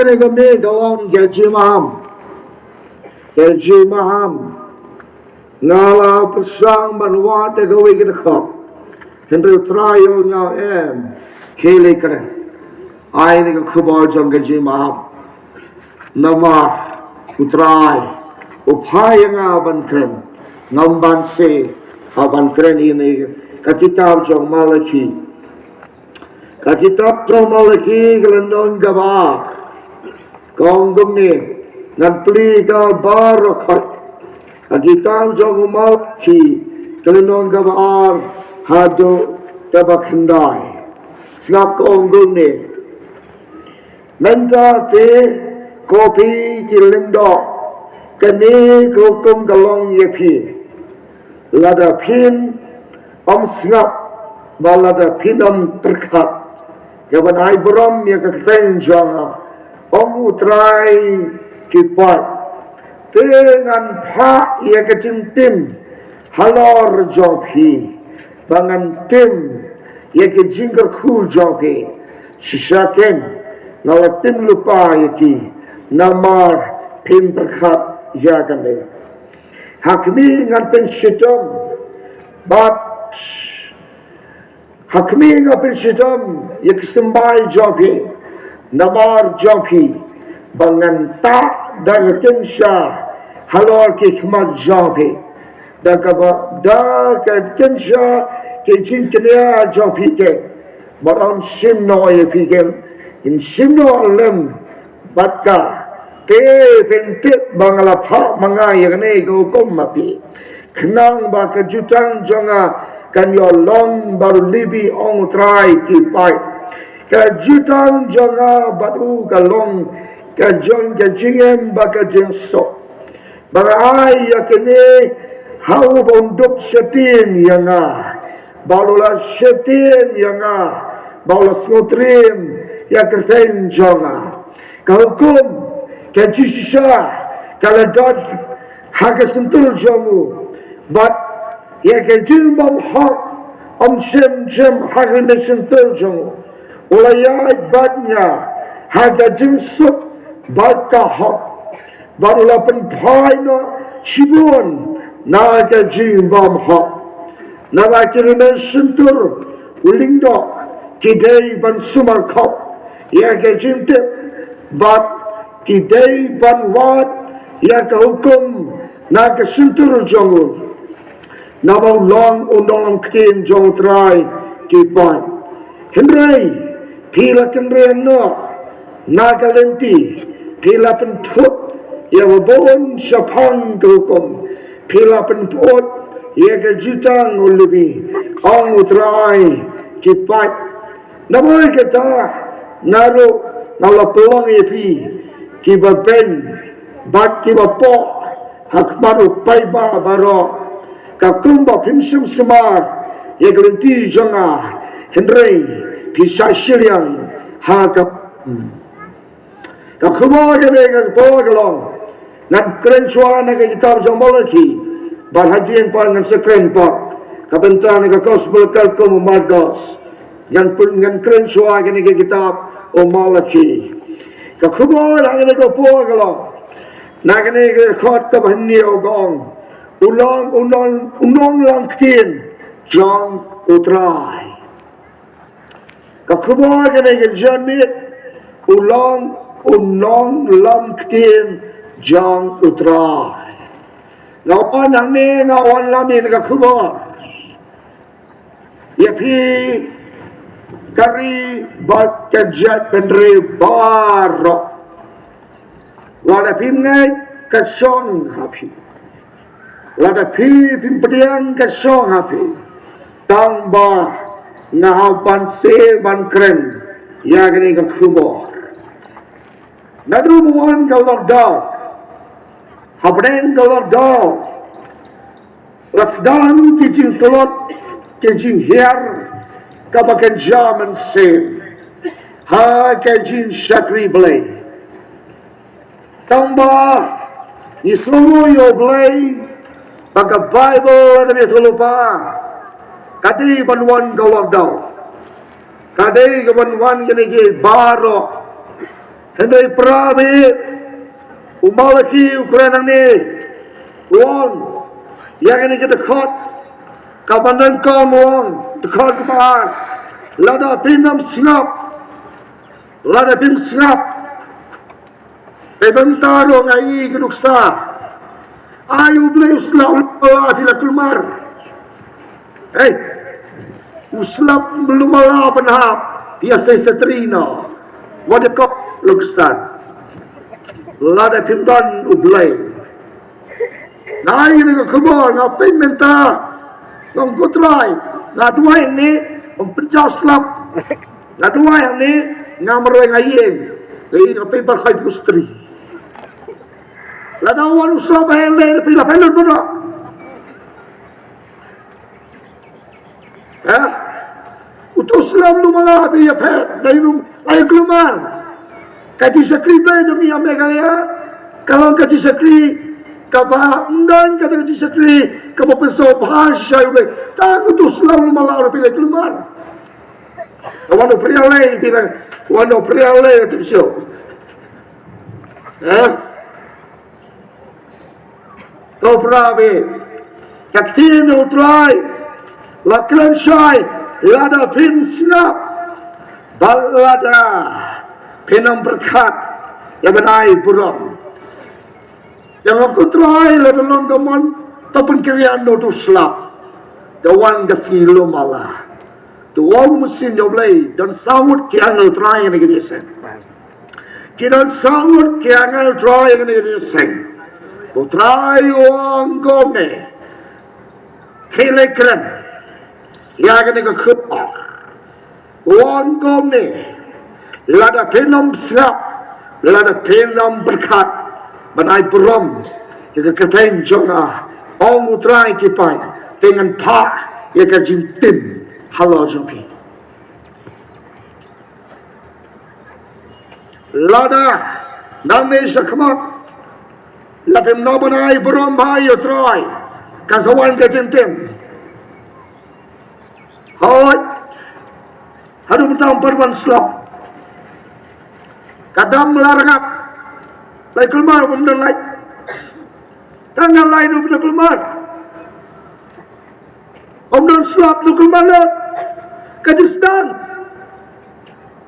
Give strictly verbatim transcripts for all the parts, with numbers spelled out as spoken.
Kane ka miet ka long ka jingmaham. Ka jingmaham. Nga la pyrshang ban wad da kawei ka dkhot. Hynrei U Trai u ong ïa nga, em, khie leit kren. Ai ïa ka khubor jong ka jingmaham. Namar U Trai u phah ïa nga ban kren. Ngam banse haba ngan kren ïa kane ka kitab jong Malaki. Ka kitab jong Malaki ka lynnong kaba ar. Ka ong kumne, ngan plie ka baroh khoit. Ka kitab jong u Malaki ka lynnong kaba ar haduh kaba khyndai. Sngap, ka ong kumne. Mynta te ko phi ki lyngdoh, kane ka hukum ka long ïa phi. Lada phin ym sngap, bad lada phin ym pyrkhat, ïa ban ai burom ïa ka kyrteng jong nga, ong U Trai ki paid, te ngan phah ïa ka jingtim halor jong phi, ba ngan tim ïa ka jingkyrkhu jong phi. Shisha kein nga la tim lypa ïa ki, namar phim pyrkhat ïa kane. Ha khmih ngan pynshitom, bad ha khmih ngan pynshitom ïa ka symbai jong phi namar jong phi, ba ngan tah da ka kynsha halor ki khmat jong phi, da kaba, da ka kynsha ki jingkñia jong phi kein. Bad yn shim noh ïa phi kein, yn shim noh lem bad ka. Te phin tip ba nga la phah ma nga ïa kane ka hukum ma phi, khnang ba ka jutang jong nga kan ïoh long bad u Lebi, ong U Trai ki paid. Ka jutang jong nga bad u ka long ka jong ka jingim bad ka jingsuk. Ba nga ai ïa kane ha uba un dup shyrkhei ïa nga, ba u la shyrkhei ïa nga, ba u la sngewtriem ïa ka kyrteng jong nga. Ka hukum, ka jingshisha, ka la don ha ka shyntur jong u, bad ïa ka jingbymhok ym shym jem ha ka shyntur jong u. U la ïaid bad nga ha ka jingsuk bad ka hok, bad u la pynphai noh shibun na ka jingbymhok. Naba ki rynmen shyntur u lyngdoh ki dei ban sumar khop ïa ka jingtip, bad ki dei ban wad ïa ka hukum na ka shyntur jong u. Naba u long u nonglam ktien jong U Trai ki paid. Hynrei phi la kynriang noh na ka lynti, phi la pynthut ïa ba bun shaphang ka hukum, phi la pynput ïa ka jutang u Lebi, ong U Trai ki paid. Namar kata nga ruh nga la pynlong ïa phi kiba beiñ bad kiba poh ha khmat u paidbah baroh, katkum ba phim shym sumar ïa ka lynti jong nga, hynrei phi shah shiliang ha ka. Ka khubor kane ka khubor ka long, ngan kren shuwa na ka kitab jong Malaki, bad hadien pat ngan sa kren pat ka bynta na ka gospel katkum u Markos. Ngan pyn, ngan kren shuwa kane ka kitab u Malaki. Ka khubor ha kane ka por ka long, na kane ka dkhot kaba hynñiew ka ong, u long u nong, u nonglam ktien jong U Trai. Ka khubor kane ka janmiet, u long u nonglam ktien jong U Trai. Nga wan hangne, nga wan lam ïa ka khubor ïa phi ka ri bad ka jaitbynriew baroh. Lada phim ngeit, ka shong ha phi. Lada phi phim pdiang, ka shong ha phi. Tang ba nga hap ban sdang ban kren ïa kane ka khubor. Naduh ba wan ka lockdown, hapdeng ka lockdown, la sdang ki jingtlot, ki jinghiar kaba kynja mynsiem ha ka jingshakri Blei. Tang ba ngi sngewnguh ïa U Blei ba ka Baibl lada ïathuhlypa, ka dei ban wan ka lockdown, ka dei ka ban wan kine ki baroh. Hynrei para bangeit, u Malaki u kren hangne, u ong ïa kane ka dkhot kaba nyngkong, u ong dkhot kaba ar, lada phin ym sngap, lada phin sngap, te mynta ruh nga ïohi ka nuksa. Ai U Blei u slap lem bad phi la kulmar. Hei, u slap lem bad phi la hap ïa sei satri no. Wat ïa kop lem Khristan. Lada phim don U Blei. Nga ai ïa ka khubor, nga pynmynta. Nga ong ko Trai, nga duwai ne, ong pynjaw slap. Nga duwai hangne, nga marwei nga ïeng. Nga ïeng nga pynbar khoi pustri. Lada wan u sop ba hele, phi la pynlut bro. Eh? Uto u slap lem bad phi la phet, dei lum, ai kulmar. Ka jingshakri Blei jong ngi ha Meghalaya ka long ka jingshakri kaba ym don kata ka jingshakri kaba pynsngewbha shisha ïa U Blei. Tang uto u slap lem bad phi la kulmar. Wan u Phriang Lei, phi la, wan u Phriang Lei, tip shuh. Eh? Ko para bangeit, ka ktien U Trai la kren shai, lada phin sngap bad lada phin ym pyrkhat ïa ban ai burom. Ïa nga ko Trai, lada long ka mon, to pynkynriah noh uto u slap. Te wan ka sngi lum Allah. To ong mynsiem ïa U Blei, don saw ngut ki angel Trai ïa kane ka jingïaseng. Ki don saw ngut ki angel Trai ïa kane ka jingïaseng. U Trai u ong kumne. Khie leit kren ïa kane ka khubor. U ong kumne, lada phin ym sngap, lada phin ym pyrkhat ban ai burom ïa ka kyrteng jong nga, ong U Trai ki paid, te ngan phah ïa ka jingtim halor jong phi. Lada nangne shakhmat la phim nang ban ai burom bha ïa U Trai, kan sa wan ka jingtim. Hooid. Haduh mynta ym pat wan slap. Ka dam la rangap. Lai kulmar, ym don light. Tang nga lai ruh la kulmar. Ym don slap, la kulmar lut. Ka jingsdang.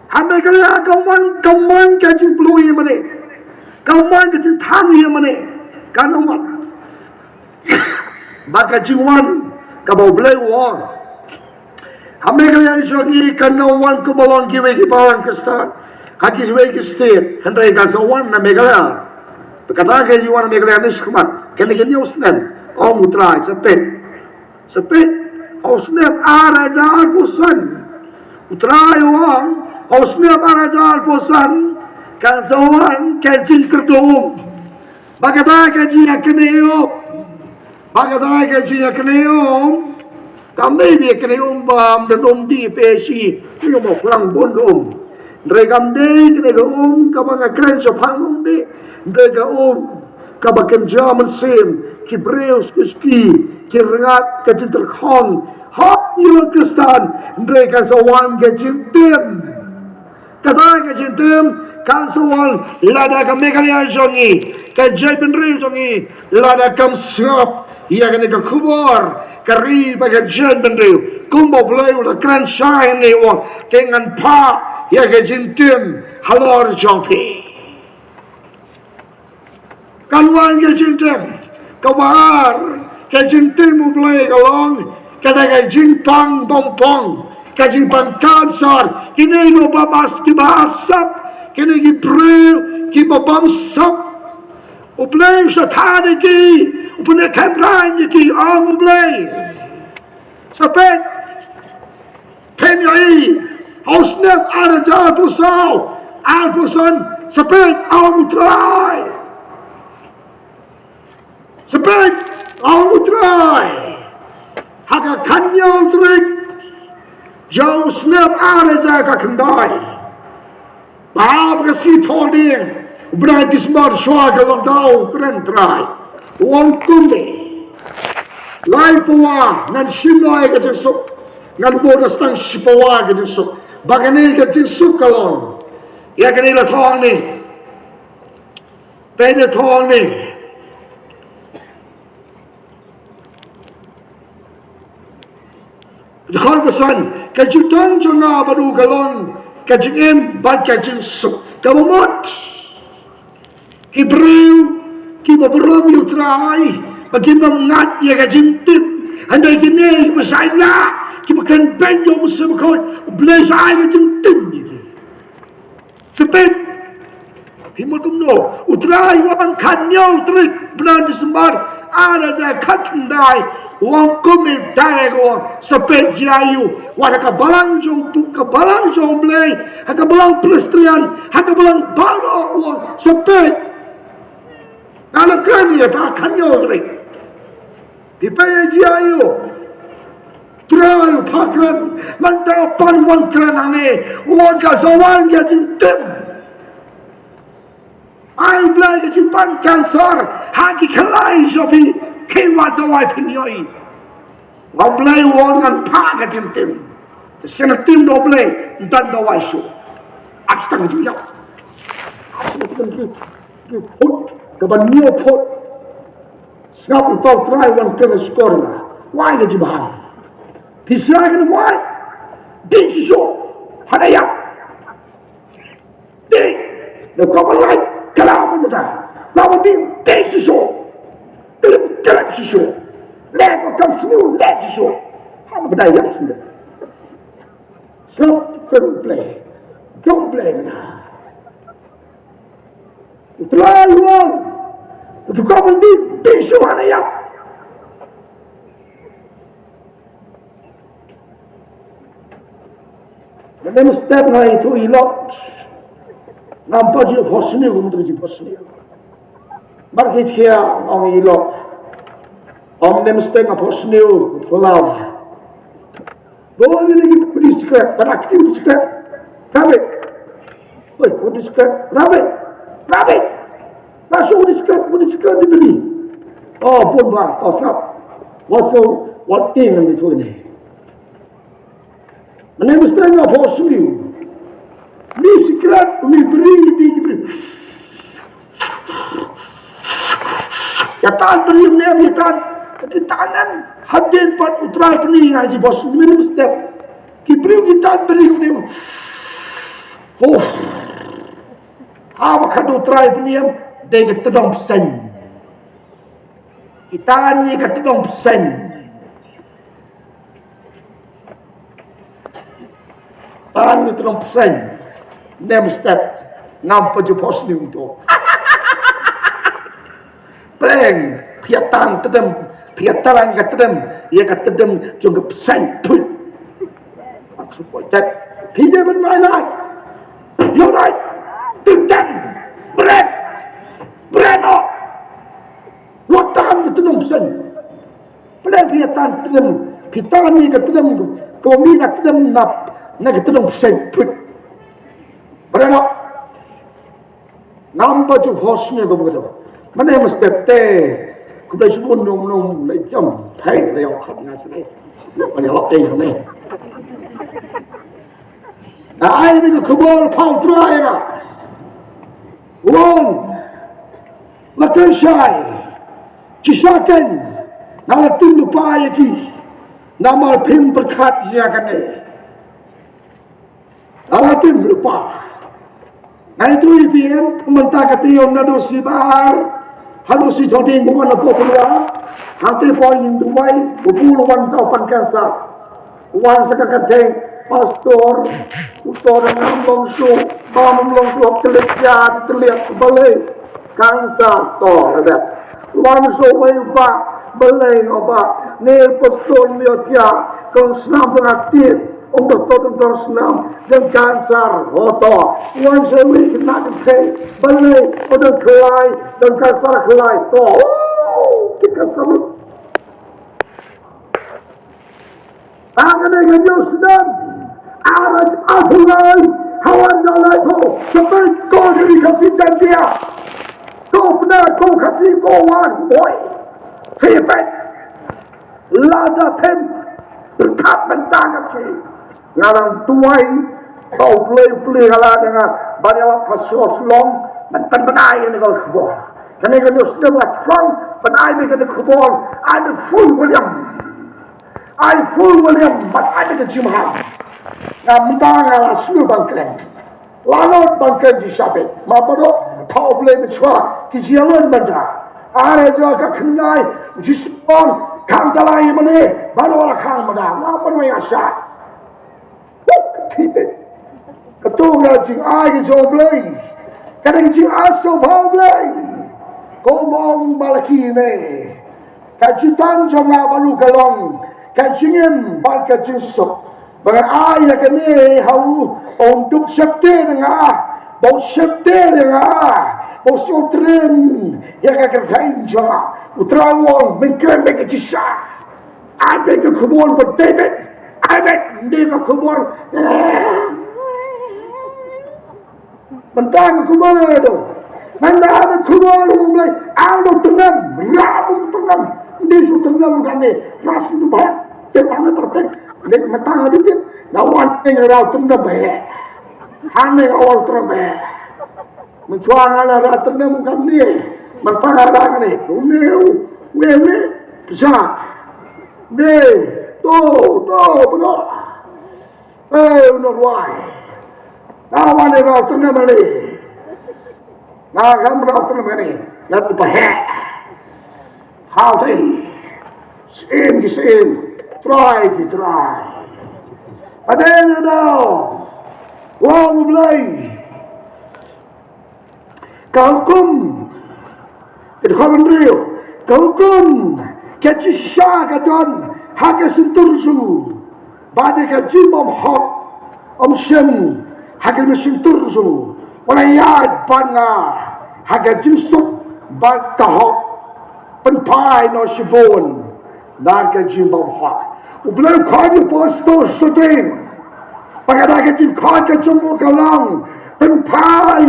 Ha Meghalaya ka wan, ka wan ka jingpluh ïa mane. Ka wan ka jingthang ïa mane. Kan ym wan. Bad ka jingwan kaba U Blei u ong. Ha Meghalaya jong ngi kan ym wan kumba long kiwei ki balang Khristan ha kiwei ki state, hynrei kan sa wan na Meghalaya. Bad kata ka jingwan na Meghalaya ne shakhmat, kane ka hynñiew snem, ong U Trai, sa peit. Sa peit, ha u snem ar hajar arphew san. U Trai u ong, ha u snem ar hajar arphew san, kan sa wan ka jingkyrduh um. Ba kata ka jingïakynduh um. Ba kata ka jingïakynduh um. Kam dei ïakynduh um ba ym don um dih phi shi. Ïa mo phlang bun um. Hynrei kam dei kane ka um kaba nga kren shaphang um dih. Hynrei ka um kaba kynja mynsiem. Ki briew suki suki. Ki rngat ka jingtyrkhong. Hok ïa u Khristan. Hynrei kan sa wan ka jingtim. Kata ka jingtim kan sa wan lada ka Meghalaya jong ngi, ka jaitbynriew jong ngi, lada kam sngap ïa kane ka khubor, ka ri bad ka jaitbynriew, kumba U Blei u la kren shai ne u ong, te ngan phah ïa ka jingtim halor jong phi. Kan wan ka jingtim, kaba ar, ka jingtim U Blei ka long, kata ka jingpang bymphong, ka jingpang kansar, kine kiba bam sap, kine ki briew, kiba bam sap. U Blei u sa thad ïa ki, u pynïaid kynrang ïa ki, ong U Blei. Sa peit. Phin ïohi. Ha u snem ar hajar arphew saw. Arphew san. Sa peit, ong U Trai. Sa peit, ong U Trai. Ha ka khathynñiew tarik jong u snem ar hajar khyndai. Ba hap ka sngi Thohdieng, u bnai December shuwa ka lockdown, kren Trai. U ong kumne. Lai pawa ngan shim noh ïa ka jingsuk. Ngan bud na stang shi pawa ka jingsuk. Ba kane ka jingsuk ka long. Ïa kane la thoh ne. Peit ïa ka thong ne. Dkhot ba san, ka jingdon jong nga bad u ka long ka jingim bad ka jingsuk. Kaba mut, ki briew kiba burom ïa U Trai, ba kim ngat ïa ka jingtip, hynrei kine kiba shait lah, kiba kren beiñ ïa U Mynsiem Bakhuid, U Blei sa ai ka jingtip ïa ki. Sa peit, phi mut kumno? U Trai u ong, khathynñiew tarik bnai December, ar hajar khatkhyndai, u ong kumne, u Trai u ong, sa peit jia ïa u, wat ha ka balang jong u, ka balang jong U Blei, ha ka balang Presbyterian, ha ka balang baroh, u ong, sa peit. Nga la kren ïa kata, khathynñiew tarik. Phi peit ïa jia ïa u. Trai u phah kren, mynta pat u wan kren hangne, u ong ka sa wan ka jingtip. Ai U Blei ka jingpang cancer ha ki khlaiñ jong phi, khie wad dawai phin ïohi. Nga, U Blei u ong ngan phah ka jingtip. Te shen ka tim da U Blei, ym don dawai shuh. Ap shtang jingïap. Ap shtang jingïap. Phut, kaba hynñiew phut. Sngap uta u Trai wan kren shkor nga. Wai ka jingbahan. Phi sngap kane wai. Dih shisha. Hana ïap. Dih. Da kaba lai. Kala mynta. Kaba dih. Dih shisha. Klim klim shisha. Leh ba kam sniew leh shisha. Hana ba dei ïap shisha. Sngap kren Blei. Dong Blei na. U Trai u ong, to ka ban dih, dih shuh hana ïap. Mynne mynstep nga ïathuh ïa i Lot. Ngam pat ju phohsniew, ngam pat ju phohsniew. Mar ki khia ong ïa i Lot. Ong mynne mynstep nga phohsniew, phyllaw. Bo ni ni pudi skrep, pada kiti pudi skrep. Rabbit. Oi, pudi skrep. Rabbit. Rabbit. Masuk pudi skrep, pudi skrep di beli. Oh, bun ba, to sap. Waso, wat ting nang di tu ni. Mynne mynstep nga phohsniew. Ni skrep, ni beri, ni beri. Ïa tan briew ne, ïa tan, ïa tan em. Hadien pat U Trai pyni nga ji bos, mynstep. Ki briew ki tan briew ne. Oh. Haba ka U Trai pyni em, dei ka tdong bseiñ. Ki tan ïa ka tdong bseiñ. Tan ïa ka tdong bseiñ. Mynne mynstep. Ngam pat ju phohsniew to. Pleng, phi ïa tan tdem, phi ïa tan ka tdem, ïa ka tdem jong ka bseiñ. Phi. Ak su poi tet. Phi dei ban mai lai. Ïa lai. Tdem. Bret. Bret oh. Wat tan ka tdem bseiñ. Pleng phi ïa tan tdem, phi tan ïa ka tdem, ka mi ka tdem nap, na ka tdem bseiñ. Phi. Bret oh. Ngam pat ju phohsniew kaba kata. Mynne mynstep te. Khublei shibun nong nong lei jam. Thei lei ïa khot nga sini. Mynne ïa lok te ïa ne. Nga ai ni ka khubor pha U Trai nga. Won. La kren shai. Shisha kein. Nga la tim lypa ïa ki. Namar phim pyrkhat ïa kane. Nga la tim lypa. Nga ïathuh ïa phi em, mynta ka taïew naduh shi bar haduh shi Thohdieng ba wan na Pokhria. Hangtei por ïing dawai ba bun wan tau pan cancer. Wan sa ka kyrteng pastor, u to da ngam long shuh, bam long shuh, kylliat ja, kylliat balei. Cancer to lada. Wan shuh wei u bah, balei u bah, ne pastor ne ïa, kong snam dang aktif, ong doktor dang snam, dang cancer, ho to. Wan shuh wei kena kynthei, balei, o dang khlai, dang cancer khlai, to. Oh, kita kamu. Hangne ka hynñiew snem, ar hajar arphew lai, ha wan da laiphew, sa peit ko jong ngi Khasi Jaiñtia. Ko pynah ko Khasi ko wan, boi. Phi peit. Lada phim pyrkhat mynta ka sngi. Nga nang duwai, ko U Blei, U Blei, ha la da nga ban ïalap ha Shillong, Ban, ban, ban ai ïa kane ka khubor. Kane ka news, kane ka thrang ban ai ïa kane ka khubor. Ai ïa full volume. Ai full volume ban ai ïa ka jingmaham. Nga mynta nga la shu ban kren. La lut ban kren shisha beit. Ma baroh, thaw Blei mynshuwa ki jingïalang mynta. Are jong ka khynnah u Jisu khang ta la ïa mane. Baroh la khang mynta. Nga mynta nga sha. Ka tu ka jingai ka jong Blei. Ka dei ka jingai sngewbha Blei. Ko mong Malaki ne. Ka jutang jong nga bad u ka long ka jingim bad ka jingsuk. Ba nga ai ïa kane ha u, um dup sheptieng ïa nga, ba u sheptieng ïa nga, ba u sngewthuh ïa ka kyrteng jong nga. U Trai u ong, men kren bad ka jingshai. Ai beit ka khubor ba dei beit. Ai beit, dei ka khubor. Mynta ka khubor ïa u. Mynta ka khubor ïa u Blei. Ai u tyrnem. Ra u tyrnem. Dei shu tyrnem kane. Ra shu ba. Te tang na terpek. Dei mynta nga dei. Nga wan ïa ra u tyrnem ba. Hane nga wan tyrnem ba. Mynshwa nga la ra tyrnem kane. Mynta nga ra kane. Une u. Une une. Pisa. Ne. To, to, bro. Eh, u nongrwai. Nga wan ïa ra u tyrnem kane. Nga kam ra u tyrnem kane. Nga tu paheh. Hau te. Syiem ki syiem. Trai ki trai. Pade ne dau. Wa u Blei. Ka hukum. Ïa ka hukum. Ka jingshisha ka don ha ka shyntur jong u. Bad ka jingbymhok. Ym shym ha ka shyntur jong u. Wat la ïaid bad nga ha ka jingsuk bad ka hok. Pynphai noh shibun na ka jingbymhok. U Blei u khot ïa u Apostol Soten. Bad ka dei ka jingkhot ka jong u ka long, pynphai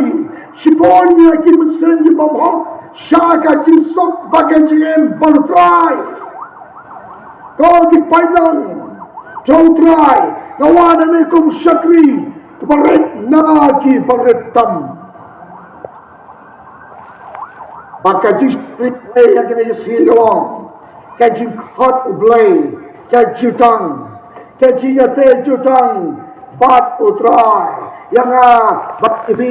shibun ïa ki mynsiem ki bymhok sha ka jingsuk bad ka jingim bad u Trai. Ko ki paidlang jong u Trai, nga wan hangne kum shakri, uba rit na ki barit tam. Ba ka jingshakri ïa kane ka sngi ka long ka jingkhot u Blei, ka jutang, ka jingïateh jutang bad u Trai. Ïa nga bad ïa phi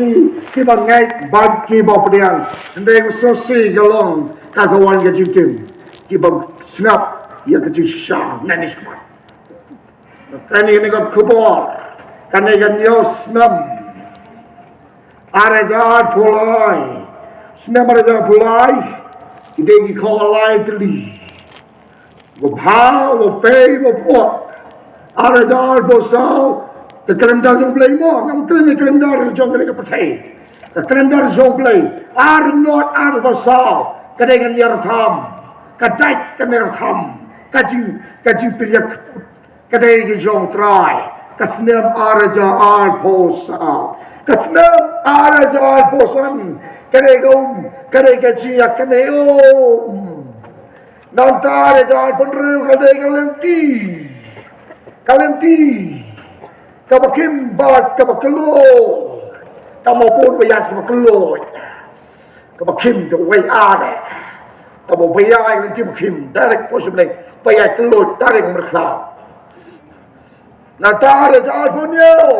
kiba ngeit bad kiba pdiang. Hynrei ka sngi ka long ka sa wan ka jingtim. Kiba sngap ïa ka jingshisha nangne shakhmat. Kane ka khubor, kane ka hynñiew snem. Ar hajar arphew lai. Snem ar hajar arphew lai. Ki dei ki khawlai tylli. Ba bha, ba pei, ba phuh. Ar hajar arphew saw. Ka calendar jong Blei mo, ngam kren ka calendar jong kane ka pyrthei. Ka calendar jong Blei. Ar not arphew saw. Ka dei ka niar tham. Ka dei ka niar tham. Ka jing, ka jingpyrshah. Ka dei ka jong Trai, ka snem ar hajar arphew saw. Ka snem ar hajar arphew san, ka dei ka um, ka dei ka jingïakynduh um. Nangta ar hajar arphew hynriew ka dei ka lynti. Ka lynti. Kaba khim bad kaba kylluid. Kaba bun ba ïa kaba kylluid. Kaba khim da wei ar. Kaba ba ïa ka lynti ba khim. Direct position. Ba ïa kylluid direct markhlaw. Nangta ar hajar arphew hynñiew.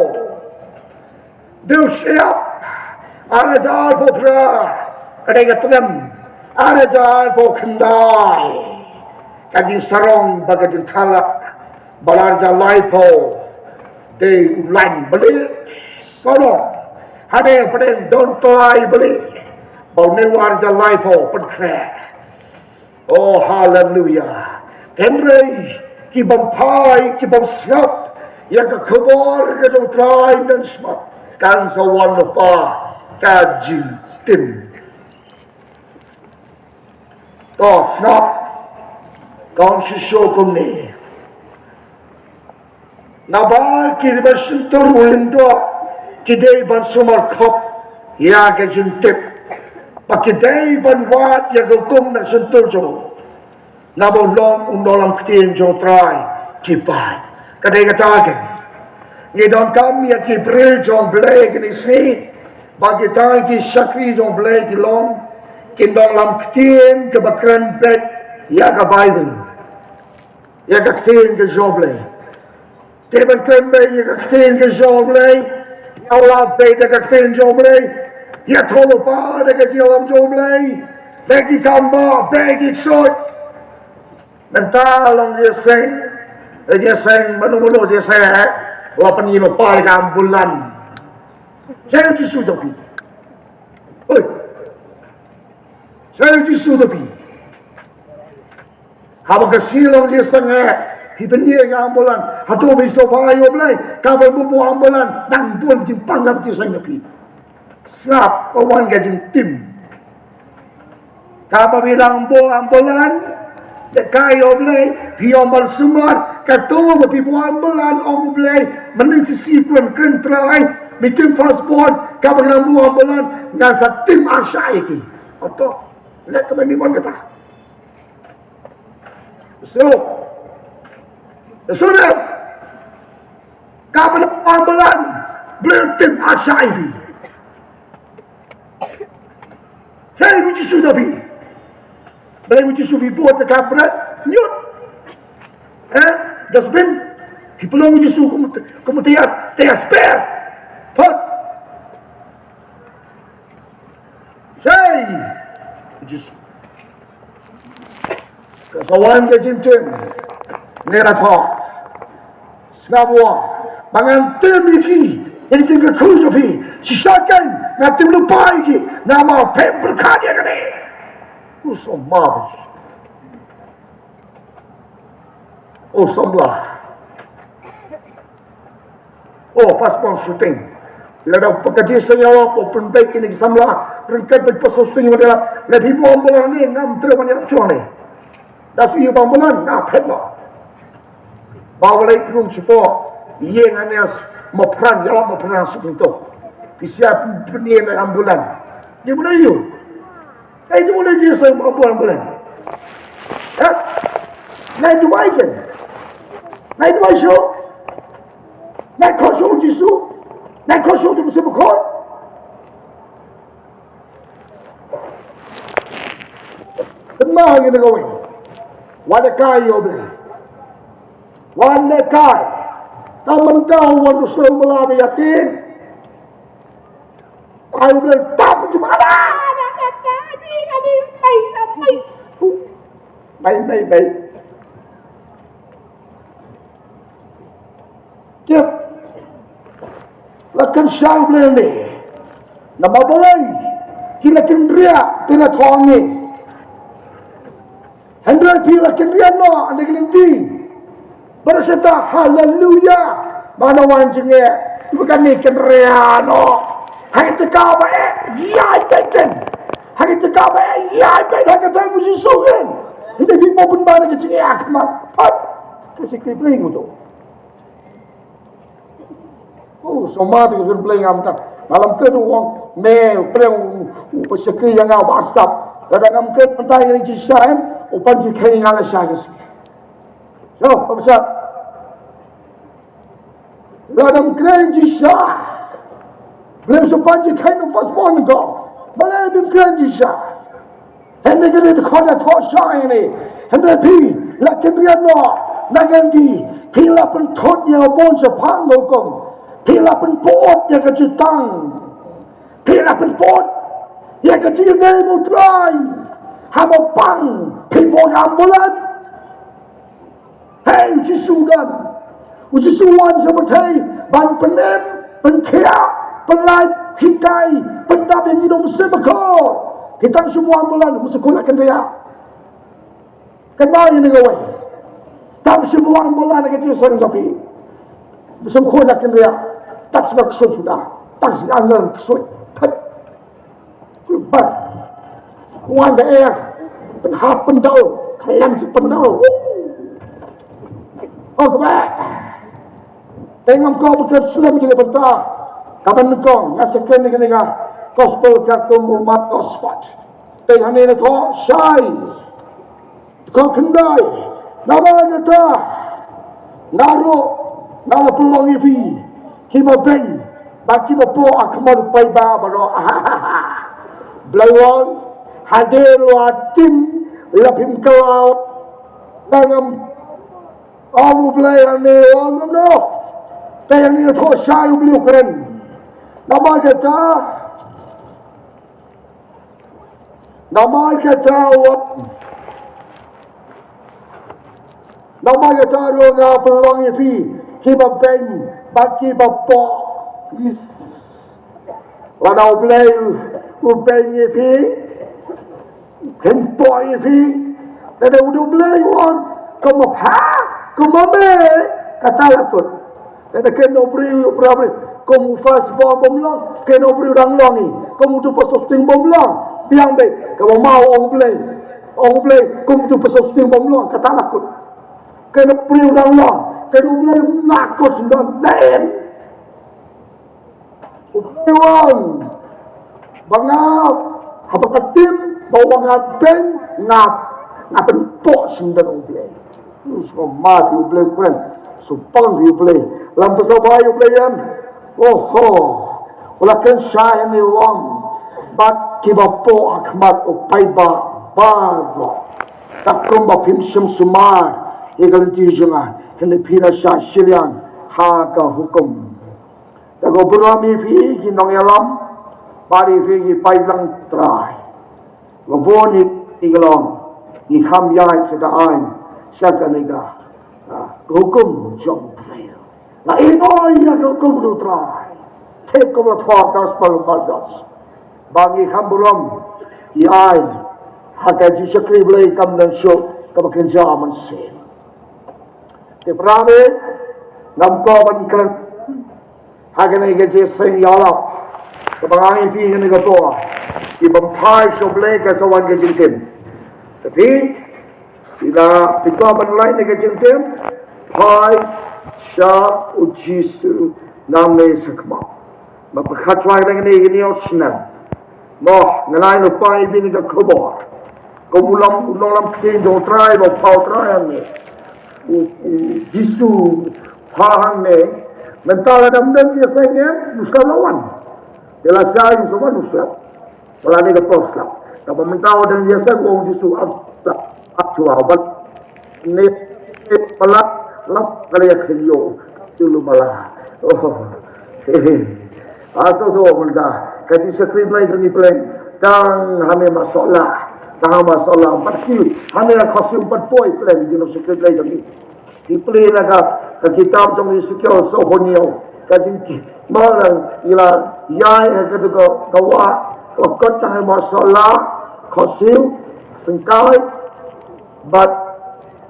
Dei u shyiap. Ar hajar arphew phra. Ka dei ka tnum. Ar hajar arphew khyndai. Ka jingsarong bad ka jingthala. Bad ar hajar laiphew. Dei u lain bali. Sarong. Hadien pdeng don tlai bali. Ba une u ar hajar laiphew pynkhreh. Oh, haleluya. Hynrei ki bym phai, ki bym sngap ïa ka khubor ka jong u Trai, ngan sngap. Kan sa wan lypa ka jingtim. To sngap. Kan shisha kumne. Naba ki dei ban shyntur u lyngdoh, ki dei ban sumar khop ïa ka jingtip. Ba ki dei ban wad ïa ka hukum na shyntur jong u. Naba u long u nonglam ktien jong u Trai ki paid. Ka dei kata kein. Ngi donkam ïa ki briew jong Blei kine ki sngi. Ba kita ki shakri jong U Blei ki long kin dang lam ktien kaba kren beit ïa ka Baibl, ïa ka ktien ka jong U Blei. Te ban kren beit ïa ka ktien ka jong U Blei, ïa la beit ïa ka ktien jong U Blei, ïathuhlypa da ka jingïalam jong U Blei, bad ki kam ba, bad ki ksuid. Mynta long jingïaseng, jingïaseng, mano mano jingïaseng, eh? La pynïoh pa ka ambulan. Shaei U Jisu jong phi? Oi. Shaei U Jisu jong phi? Haba ka sngi long jingïaseng, eh, phi pynïoh ka ambulan. Hato phi sngewbha ïa U Blei kaba phi buh ambulan? Nang bun jingpang ka jingïaseng jong phi. Sngap, ka wan ka jingtim. Kaba phi dang buh ambulan, lehkai ïa U Blei, phi ong ban sumar, kato ba phi buh ambulan, ong U Blei, mynnin shisha kren kren Trai, meeting first born, kaba ngan buh ambulan, ngan sa tim arshah ïa ki. Oto, leh kaba mih mon kata. So, so ne, kaba ngan buh ambulan, Blei tim arshah ïa ki. Shaei U Jisu jong phi? Balei U Jisu phi buh te ka bret? Ñiut. Eh? Dustbin. Phi pynlong U Jisu kum, kum te ïa, te ïa spare. Pot. Shaei U Jisu? Ka sa wan ka jingtim. Ne ra thoh. Sngap, ba ngan tim ïa ki, ïa ki jingkyrkhu jong phi. Shisha kein ngan tim lypa ïa ki, namar phim pyrkhat ïa kane. U samla. U samla. Oh, first born shooting. Lada ka jingïaseng ïa u, u pynbeit kine ki samla, ryngkat bad first born shooting, lada phi buh ambulan ne, ngam treh ban ïarap shuh ne. Da shu ïoh ba ambulan, nga phet noh. Ba u leit rum shapoh, ïeng ane, mo pran, ïalap mo pran suk nto. Phi sa pynïeng na ambulan. Ïa mano ïoh? Ai, jingmut lei jingïaseng ambulan, ambulan. Ha? Nai duwai kein. Nai duwai shuh. Nai khot shuh U Jisu. Nai khot shuh U Mynsiem Bakhuid. Kynmaw ïa kane kawei. Wat lehkai ïa U Blei. Wat lehkai. Tang mynta u wan u sngewbha ba ïa tieng. Ai, U Blei tam jubab. Bai, bai, bai. Tip. La kynshai U Blei ne. Namar balei? Ki la kynriah, ki la thong ne. Hynrei phi la kynriah noh, ynda ki lynti. Bad shisha, haleluya. Mano wan jingeh, ba kane kynriah noh. Ha ka jaka ba eh ïaid beit kein. Ha ka jaka ba eh ïaid beit ha ka time U Jisu kein. Hynrei phi mo pynban ha ka jingeh ha khmat. Pat. Ka shakri Blei ngutu. Oh, sngewma te ka kren Blei ngam tang. Nga lam kren u ong, me, u pyrshang u, u, u shakri ïa nga u WhatsApp. Lada ngam kren mynta ïa ka jingshisha em, u pan jingkheiñ ïa nga lashai ka sngi. Sho, u WhatsApp. Lada ngam kren jingshisha. Blei u sa pan jingkheiñ ïa u first born ko. Balei bym kren jingshisha. Hynrei kane ka dei ka khot ïathoh shai ne. Hynrei phi la kynriah noh na ka lynti, phi la pynthut ïa ka bun shaphang ka hukum. Phi la pynput ïa ka jutang. Phi la pynput ïa ka jingïadei bad U Trai. Ha ba pang phi buh ambulan. Hei, U Jisu u don. U Jisu u wan sha pyrthei ban pynim, pynkhiah, pynlait, hikai, pyndap ïa ngi da u Mynsiem Bakhuid. Phi tang shu buh ambulan, u Mynsiem Bakhuid la kynriah. Kynmaw ïa kane kawei. Tang shu buh ambulan ha ka jingshisha jong phi. U Mynsiem Bakhuid la kynriah. Tang shu ksuid suda. Tang shu angel ksuid. Thait. Bar. Wan da eh. Pynhap pyndaw. Khlem shi pyndaw. Oh, kaba. Te ngam kwah ban kren slem ïa kane bynta. Kaba nyngkong, nga sa kren ïa kane ka gospel katkum u Markos pat. Te hangne nga thoh shai. Dkhot khyndai. Naba kata nga ruh nga la pynlong ïa phi kiba beiñ Bad kiba poh ha khmat u paidbah baroh. Blei u ong, hadien la tim la phim kylla, la ngam ong u Blei, hangne u ong kumno. Te hangne la thoh shai u Blei u kren. Namar kata, namar kata u ong, namar kata ruh nga pynlong ïa phi kiba beiñ bad kiba poh. Is. Lada u Blei u beiñ ïa phi, u kynpoh ïa phi, lada u dei u Blei u ong, kumba pha, kumba me, kata la kut. Lada ken u briew, u briew, kum u first born bym long, ken u briew dang long i, kum utu pastor sting bym long, biang beit, kaba ma u ong u Blei, ong u Blei, kum utu pastor sting bym long, kata la kut. Ken u briew dang long, ken u Blei la kut sdang, dang. U Blei u ong ba nga, haba ka tim ba u ong nga beiñ, nga, nga pynpoh sdang u Blei. Sngewma phi u Blei u kren, sngewpang phi u Blei. Lam pynsawa u Blei ïa. Oho. U la kren shai hangne u ong, bad kiba poh ha khmat u paidbah baroh. Katkum ba phim shym sumar ïa ka lynti jong nga, hynrei phi la shah shiliang ha ka hukum. Te ko burom ïa phi ki nongïalam, bad ïa phi ki paidlang Trai. Ba bun ïa phi ki long, ngi kham ïaid sha ka aiñ, sha kane ka, ah, ka hukum jong u Trai. La ïehnoh ïa ka hukum jong u Trai. Te ko ba la thoh gospel Markos. Ba ngi kham burom, ngi aiñ ha ka jingshakri Blei kam don shuh kaba kynja mynsiem. Te para bangeit, ngam kwah ban kren ha kane ka jingïaseng ïalap kaba nga ïa phi kane ka por, ki bym phai sha U Blei ka sa wan ka jingtim. Te phi, phi la, phi kwah ban lait na ka jingtim, phai sha U Jisu nangne shakhmat. Ba pyrkhat shuwa ïa kane, kane ka snem. Mo, nga nai na pai bini ka khubor. Kum u lam, u nonglam ktien jong U Trai, ba pha U Trai hangne. U, u Jisu pha hangne. Mynta lada ym don ïaseng em, u slap la wan. Te lashai u sa wan u slap. Ba la dei ka por slap. Te ba mynta u don ïaseng, u ong Jisu, ap slap, ap shuwa, ban ne, ba la, lap ka la ïa khynñiuh. Te lu ba la. Oh. He, he. Ah, to, to, mynta ka jingshakri Blei jong ngi pleng, tang hangne Marsohlah, tang Marsohlah, ym pat siew, hangne Khosiew ym pat poi pleng jingshakri Blei jong ngi. Ngi plie na ka, ka kitab jong Esekiel, sawhynñiew, ka jingki, ma la ïa ïa ka, ka, ka wah, ka kot tang Marsohlah, Khosiew, Syngkai, bad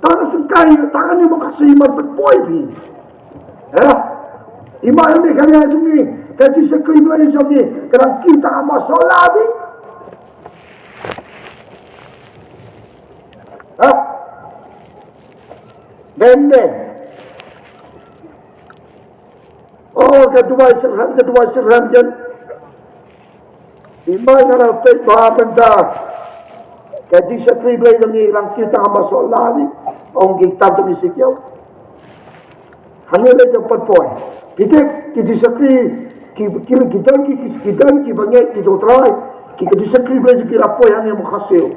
tang Syngkai, tang hangne Mawkhasing ym pat poi phi. Eh? Iman ni ka ïa jong ngi, ka jingshakri Blei jong ngi, ka dang ki tang Marsohlah phi. Ha? Dei ne? Oh, ka duwai syrhem, ka duwai syrhem jan. Iman nga la peit ba mynta ka jingshakri Blei jong ngi, ka dang ki tang Marsohlah phi. Ong ki kitab jong Esekiel. Hangne lei tang pat poi. Ki tip, ki jingshakri, ki, ki, ki don ki, ki, ki don ki bangeit ki jong U Trai. Ki, ki jingshakri Blei jong ki la poi hangne Mawkhasing.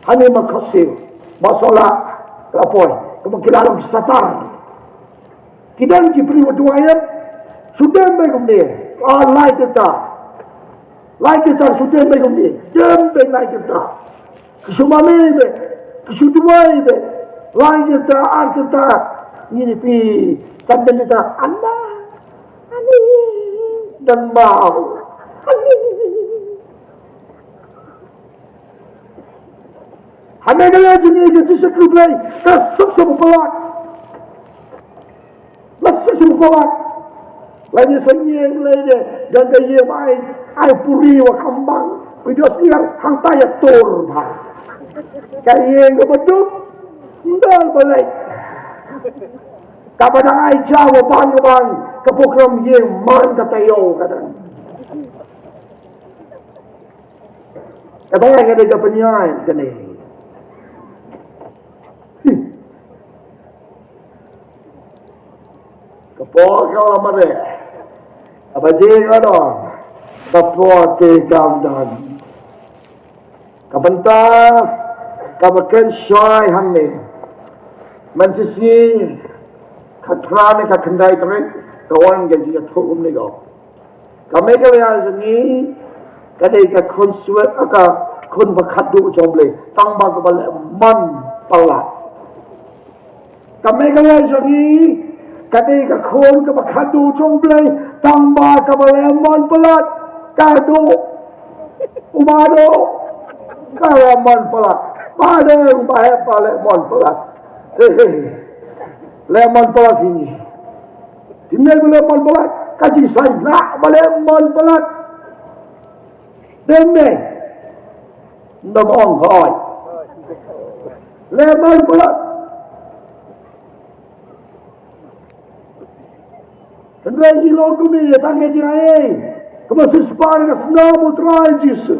Hangne Mawkhasing. Marsohlah la poi. Kumba ki la long ki satar. Ki don ki briew ba duwai em. Shu dem beit kumne. Ah, lai kynta. Lai kynta shu dem beit kumne. Dem beit lai kynta. Ki shu mane beit, ki shu duwai beit. Lai kynta, ar kynta, ngi ni phi, kan don kynta, ana, ani, don mau. Ani. Hangne ka la jingïaseng ka jingshakri Blei, ka suk suk palat. La suk suk palat. La ïaseng ïing Blei de, don ka ïing ba ai, ai puri wa khambang. Phi dos liar hangta ïa tur bha. Ka ïing kaba duk, ndor ba leit. Kaba dang ai jaw wa bang wa bang, ka program ïing man ka taïew ka dang. Kaba nga dei ka pynïaid kane. Ka por ka la mareh. Ba jing ano, ba por te kam don. Ka bynta kaba kren shai hangne. Mynshisngi ka thra ne ka khyndai tarik ka wan ka jingïathuh kumne ka ong. Ka Meghalaya jong ngi ka dei ka khun swet, ka khun ba khatduh jong Blei, tang ba kaba leh man palat. Ka Meghalaya jong ngi ka dei ka khun kaba khatduh jong Blei, tang ba kaba leh man palat. Ka duh u ba duh, ka leh man palat. Ba dei u ba heh ba leh man palat. He he. Leh man palat hi ngi. Te mei ba leh man palat, ka jingsaiñ lah ba leh man palat. Dei mei. Ym ong hooid. Leh man palat. Hynrei ngi long kumne ïa tang ka jingaiei kaba siewspah ka snam U Trai Jisu.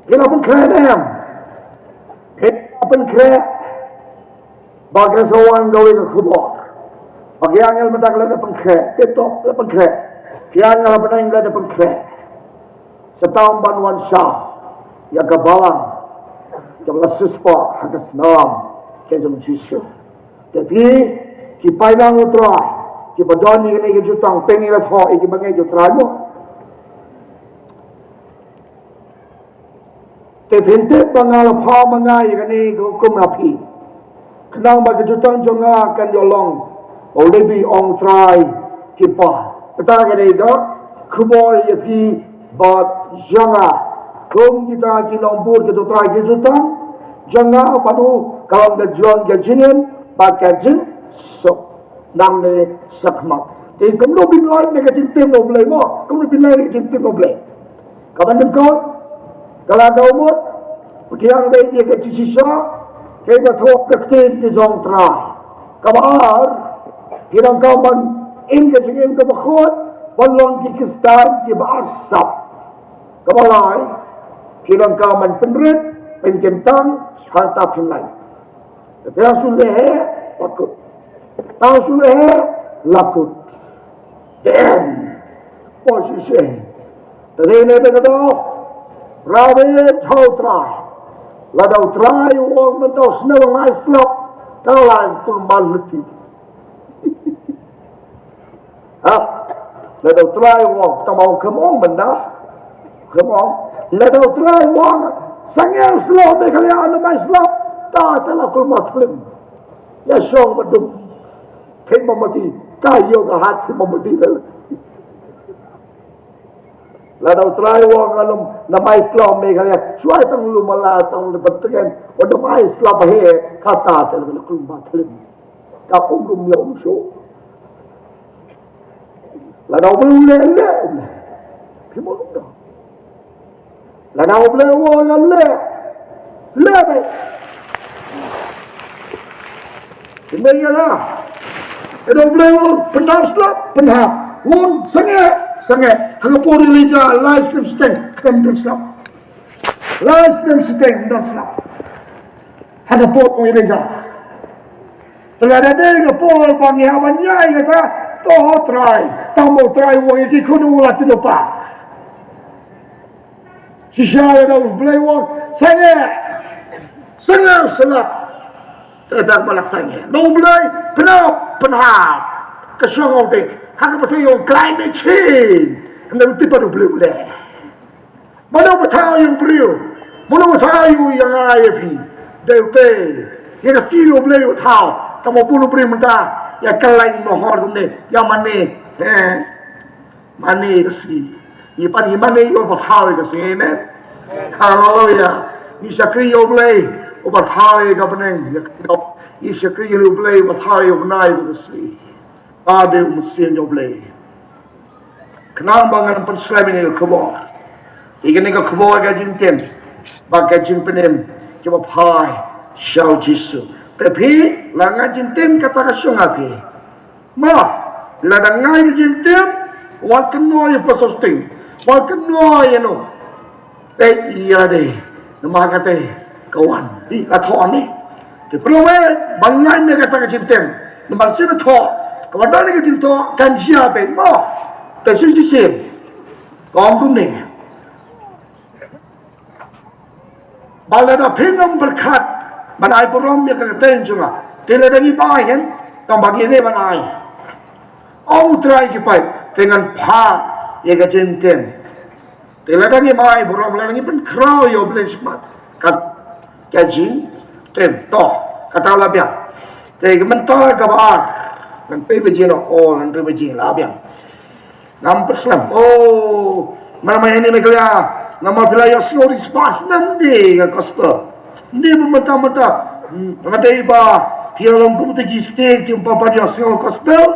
Ki la pynkhreh ne em? Ki la pynkhreh. Ba ka sa wan kawei ka khubor ba ki angel mynta ki la da pynkhreh. Tip top la pynkhreh. Ki angel ha bneng ki la da pynkhreh. Sa tang ban wan shaw ïa ka balang kaba la siewspah ha ka snam ka jong Jisu. Te phi, ki paidlang U Trai kiba don ïa kane ka jutang, pynïaid ïa ki bangeit U Trai mo. Te phin tip ba nga la phah ma nga ïa kane ka hukum ha phi, khnang ba ka jutang jong nga kan ïoh long ba u Lebi, ong U Trai ki paid. Kata ka dei ka khubor ïa phi bad ïa nga. Kum kita ki nongbud ki, U Trai, ki jutang jong nga bad u ka long ka jong ka jingim bad ka jingsuk nangne shakhmat. Te kumno phin lait na ka jingtim U Blei mo, kumno phin lait na ka jingtim U Blei. Kaba nyngkong, ka la dei mut pdiang beit ïa ka jingshisha kaba thoh ka ktien ka jong U Trai. Kaba ar, phi donkam ban im ka jingim kaba khuid, ban long ki Khristan kiba arsap. Kaba lai, phi donkam ban pynrit, pynkyntang, hangta phin lait. Te phi shu leh heh, la kut. Tang shu leh heh, la kut. Te em, por shisien. Te dei ne te ka dei, rabe ha U Trai. Lada U Trai u ong mynta u snem ba nga ai slap, ka la kulmar lynti. Ha? Lada U Trai u ong, tang ba u khlem ong mynta. Khlem ong. Lada U Trai u ong, sangeh u slap, Meghalaya ym ai slap, ta te la kulmar khlem. Ïa shong ba dum. Thik ba mati, ka ïoh ka hat thik ba mati. Lada U Trai u ong, ngam, ngam ai slap Meghalaya. Shuwa tang lum mala, tang lum pyntrien. Wat ym ai slap ba heh, kata te la kulmar khlem. Ka um lum ïa um shuh. Lada U Blei u leh, leh, leh. Phi mo lum da. Lada U Blei u ong leh, leh beit. Phi mo ïa la. Lada U Blei u ong pynhap slap, pynhap. U ong sangeh, sangeh. Ha ka por u Elijah, lai snem shiteng, khlem don slap. Lai snem shiteng, ym don slap. Ha ka por u Elijah. Te lada dei ka por ba ngi hap ban ïaid kata, to ha U Trai. Tang ba U Trai u ong ïa ki khun u la tip lypa. Shisha lada U Blei u ong, sangeh. Sangeh slap. Te kata ba la sangeh. Lada U Blei, pynhap, pynhap. Ka shong ong te. Ha kaba u ong climate change. Hynrei u tip ba U Blei u leh. Mano ba thaw ïa u briew? Mano ba thaw ïa u, ïa nga ïa phi? Dei U Blei. Ïa ka sngi U Blei u thaw. Tang ba bun u briew mynta ïa kyllaiñ mohor kumne, ïa mane. Eh. Mane ka sngi. Ngi pan ngi mane ïa uba thaw ïa ka sngi. Amen. Haleluya. Ngi shakri ïa U Blei uba thaw ïa ka bneng. Ngi shakri ïa U Blei uba thaw ïa u bnai bad ka sngi. Ba dei u Mynsiem jong U Blei. Khnang ba ngan pynslem ïa kane ka khubor. Ïa kane ka khubor ka jingtim bad ka jingpynim kiba phai sha u Jisu. Te phi, la nga jingtim kata ka shong ha phi. Ma, lada nga ïa ka jingtim, wat kynnoh ïa Pastor Sting. Wat kynnoh ïa no. Te ïa dei, namar kata ka wan. Di la thoh ni. Te pynlong eh, ban ngai ne kata ka jingtim. Namar shu thoh, Kaba don ka jingtoh kan jia beit mo. Te shisien ka ong kumne. Ba lada phin ym pyrkhat ban ai burom ïa ka kyrteng jong nga, te lada ngim ai, tang ba ngi dei ban ai. Ong U Trai ki paid, te ngan phah ïa ka jingtim. Te lada ngim ai burom, lada ngim pynkhraw ïa U Blei shakhmat, ka jingtim. To, kata la biang. Te ka mynta kaba ar, ngan peit ba jin, oh, ngan peit ba jin la biang. Ngam pyrshang. Oh, mana mai ni me kala. Namar phi la ïohsngew ri spah snem de ka gospel. Ni ba mynta mynta. Hmm, nga dei ba phi la long kum te ki state ki ym pat ïohsngew gospel.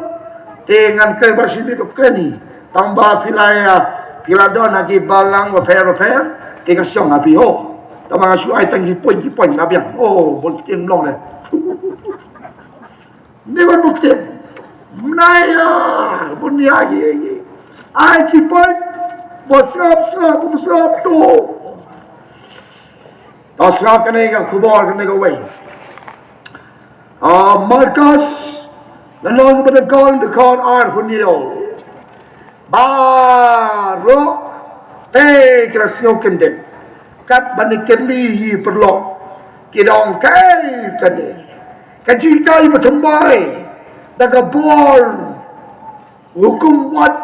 Te ngan kren ba shini ka pyrkhat ni. Tang ba phi la ïa, phi la don ha ki balang bapher bapher. Te ka shong ha phi ho. Tang ba nga shu ai tang ki point ki point na biang. Oh, bun kin long le. Ni ban bukti. Mnaya, bunia gi gi. Ai ki point. Ba sngap sngap, ba sngap tu. Ta sngap kane ka khubor kane kawei. Ah, Markus, na nong ba dang kon, dang kon ar hun yo. Baroh te ki la sngew kyndit. Kat ban ïakynni ïa ki paralok, ki da ong, kaei kane ka jinghikai ba thymmai da ka bor hukum wat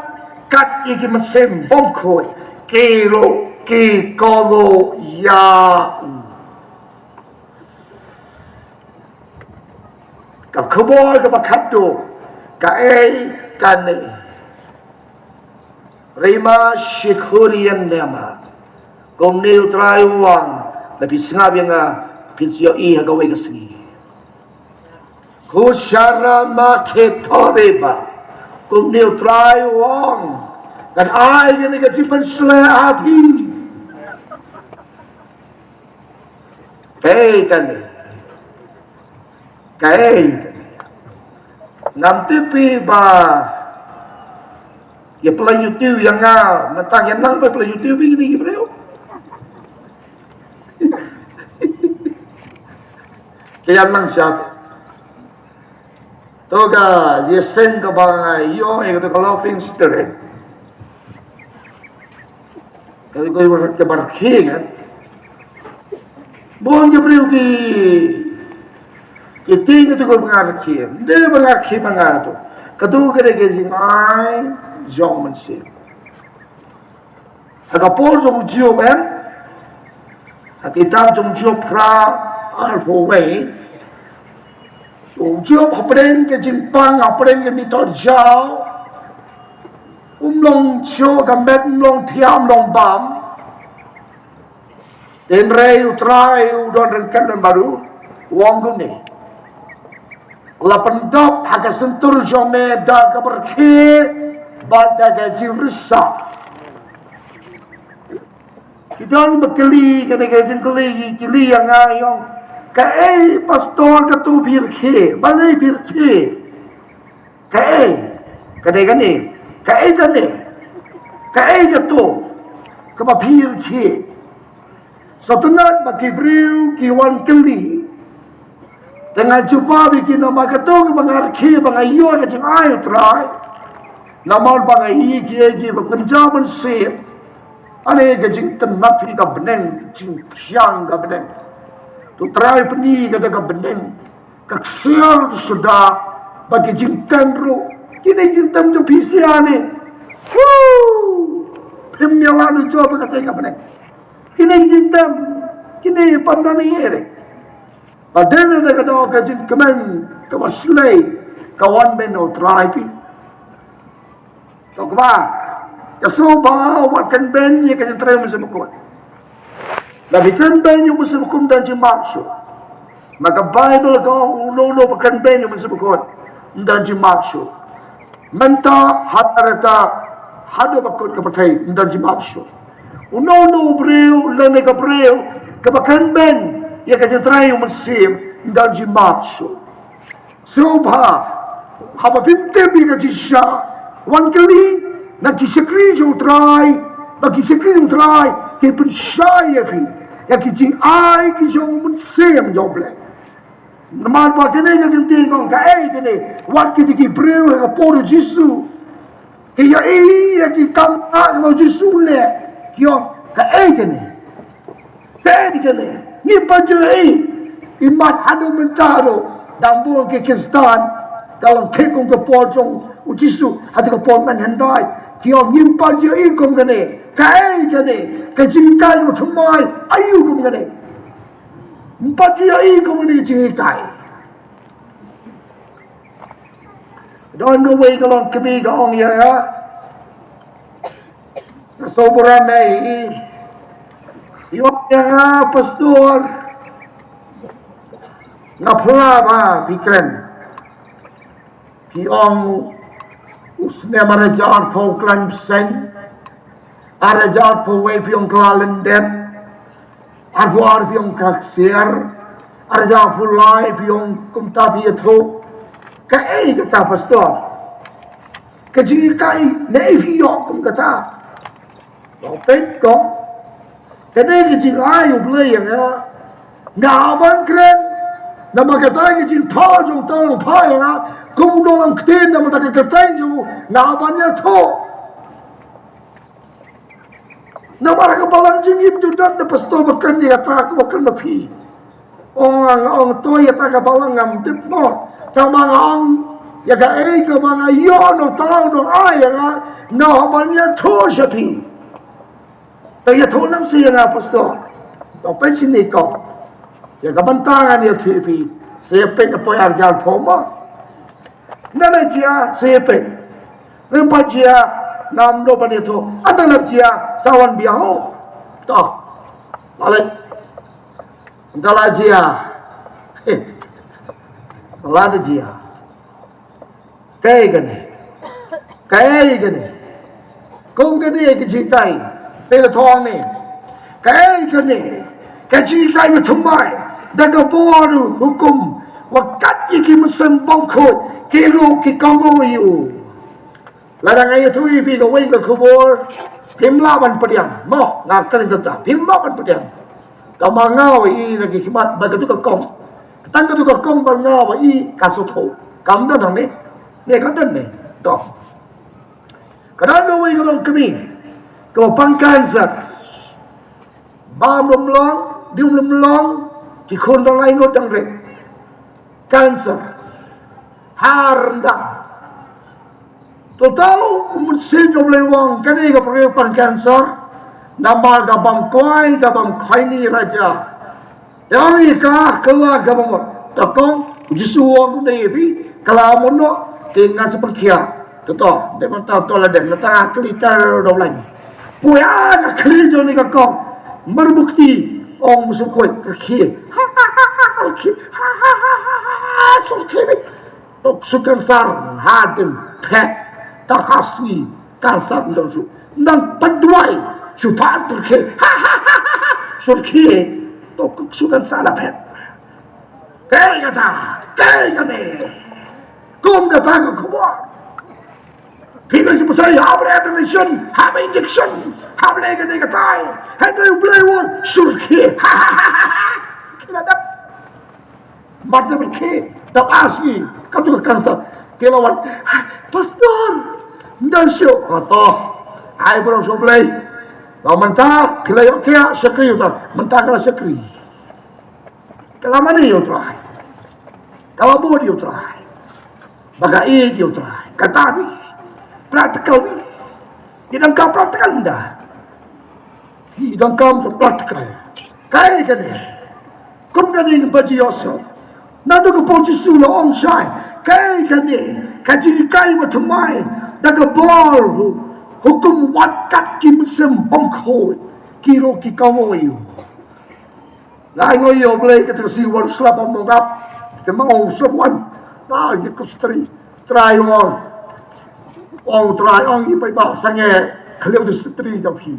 kat ïa ki mynsiem bymkhuid, ki ruh ki kodo ïa u. Ka khubor kaba khatduh, kaei kane? Rima shikorian nema. Kumne U Trai u ong, lada phi sngap ïa nga, phin sa ïohi ha kawei ka sngi. Kushara ma ketoreba. Kumne U Trai u ong, ngan ai kane ka jingpynshlur ha phi. Kaei kane? Kaei kane? Ngam tip ba ïa pynlait YouTube ïa nga, mynta ïa nang ba pynlait YouTube ïa kine ki briew. Ka ïa nang sha. To ka jingïaseng kaba nga ïoh ïa kato ka Laughing Stock. Ka, ka, ka bar khie kan. Bun ki briew ki, ki tieng kato ka ba nga khie. Nde ba nga khie ba nga to. Kato ka dei ka jingai jong mynsiem. Ha ka por jong u Job em. Ha ka kitab jong u Job phra arphew wei. U Job hapdeng ka jingpang, hapdeng ka mih to jaw. Um long shuh ka met, um long thiah, um long bam. Hynrei U Trai u don ryngkat bad u, u ong kumne. La pyndap ha ka shyntur jong me da ka bor khie bad da ka jingrisa. Ki don ba kylli, kane ka jingkylli, kylli ïa nga ïong. Kaei pastor kato phi rkhie, balei phi rkhie? Kaei? Kane kane, kaei kane? Kaei kato kaba phi rkhie? Sngewtynnat ba ki briew ki wan kylli. Te nga jubab ïa ki namar kato kaba nga rkhie ba nga ïoh ka jingai U Trai. Namar ba nga ïohi ki, ïohi ki ba kynja mynsiem. Ane ka jingtynnat phi ka bneng, jingthiang ka bneng. To Trai pyni kata ka bneng. Ka ksiar suda ba ki jingtem ruh. Kine jingtem jong phi sia ne. Hu! Phim ïa la nu jop ba kata ka bneng. Kine jingtem. Kine pan na ne ere. Ba dei na ka dei ka jingkmen kaba shlei ka wan mynno Trai phi. To kaba ka sngewbha wat kynbeiñ ïa ka jingtrei Mynsiem Bakhuid. Lada phi kynbeiñ ïa u Mynsiem Bakhuid ym don jingmap shuh. Ma ka Baibl ka ong uno uno ba kynbeiñ ïa u Mynsiem Bakhuid ym don jingmap shuh. Mynta haduh rta haduh ba kut ka pyrthei ym don jingmap shuh. Uno uno u briew lane ka briew kaba kynbeiñ ïa ka jingtrei u Mynsiem ym don jingmap shuh. Sngewbha haba phim tip ïa ka jingshisha wan kylli na ki shakri jong u Trai, ba ki shakri jong u Trai kin pynshai ïa phi ïa ki jingai ki jong u Mynsiem jong u Blei. Namar ba kane ka ktien ka ong kaei kane, wat kita ki briew ha ka por u Jisu ki ïohi ïa ki kam kaba u Jisu u leh, ki ong kaei kane. Te dei kane, ngim pat ju ïohi. Imat haduh mynta ruh dang bun ki Khristan, ka long thik kum ka por jong u Jisu haduh ka por mynhyndai. Ki ong ngim pat ju ïohi kum kane. Kaei kane, ka jinghikai kaba thymmai aïu kum kane. Ngim pat ju ïohi kum kane ka jinghikai. Don kawei ka long kmie ka ong ïa nga, nga sngewbha mei, ïa nga pastor, nga phla ba phi kren. Phi ong u snem ar hajar arphew khlem bseiñ, ar hajar arphew wei phi ong khlem lyndet, arphew ar phi ong ka ksiar, ar hajar arphew lai phi ong kumta phi ïathuh. Kaei kata pastor? Ka jinghikai ne phi ïoh kum kata? Ong peit ko. Kane ka jingai U Blei ïa nga. Nga hap ban kren. Namar kata ka jingthaw jong u Trai u phah ïa nga. Kum u nonglam ktien namar kata ka kyrteng jong u nga hap ban ïathuh. Namar ka balang jong ngi to don da pastor ba kren ïa kata kaba kren ma phi. Ong nga ong to ïa kata ka balang ngam tip mo. Tang ba nga ong ïa kaei kaba nga ïoh na u Trai u nongai ïa nga, nga hap ban ïathuh sha phi. Te ïathuh lang sha ïa nga pastor. To peit sini ko. Ïa ka bynta ngan ïathuh ïa phi. Sa ïa peit na poi ar hajar arphew mo. Ngan ïa jia sa ïa peit. Ngim pat jia ngam doh ban ïathuh. Ynda la jia sa wan biang o. To. Balei? Ynda la jia. La da jia. Kaei kane? Kaei kane? Kum kane ka jinghikai. Te la thong ne. Kaei kane? Ka jinghikai ba thymmai da ka bor u hukum, wat kat ïa ki mynsiem bymkhuid, ki ruh ki kohnguh ïa u. Lada nga ïathuh ïa phi kawei ka khubor, phim lah ban pdiang. Mo, nga kren kata, phim lah ban pdiang. Tang ba nga ïohi na ki khmat ba katu ka kong, tang katu ka kong ba nga ïohi ka sngewthuh. Kam don hangne. Ne ka don ne. To. Ka don kawei ka long kmie kaba pang cancer. Bam lum long, diu lum long, ki khun dang lai ngut dang rit. Cancer. Har dang. To to, u Mynsiem jong U Blei u ong kane ka briew pang cancer. Namar ka bam kwai, ka bam khwai ni raja. Te ong ïa ka, kylla ka bam mut. Te kong, u Jisu u ong kumne ïa phi, kylla mut noh, te nga sa pynkhiah. To to, dei mynta to la dei, mynta nga kylli ter dei lang. Poi ïa ka khlieh jong kane ka kong. Mar bukti, ong u Mynsiem Bakhuid, rkhie. Rkhie. Rkhie. Tok suk cancer hadien phet. Tang ha sngi cancer ym don shuh. Nang pynduwai shu phet rkhie. Shu rkhie. Tok suk cancer la phet. Kaei kata? Kaei kane? Kum kata ka khubor. Phi nang shu pynshai hap re donation, hap injection, hap leh kane katai. Hynrei U Blei u ong shu rkhie. Ki la dep. Mar te rkhie, dap ha sngi, katu ka cancer. Te la wan, Pastor, ym don shuh. Hato, ai baroh sha U Blei. Ba mynta, ki la ïoh kiah, shakri uta. Mynta ka la shakri. Ka la mane ïa U Trai. Ka la bud ïa U Trai. Ba ka ïeit ïa U Trai. Kata bi. Practical bi. Ki donkam practical ynda. Ki donkam practical. Kaei kane? Kum kane ngim pat ju ïohsngew. Naduh ka por Jisu la ong shai. Kaei kane? Ka jinghikai ba thymmai da ka bor u hukum, wat kat ki mynsiem bymkhuid, ki ruh ki kohnguh ïa u. Nga ainguh ïa U Blei kata ka sngi wat slap ym ong ap. Te ma ong slap wan. Ba ïa ka stri. Trai ong. Ong Trai ong ïa pai ba sangeh khlieh da stri jong phi.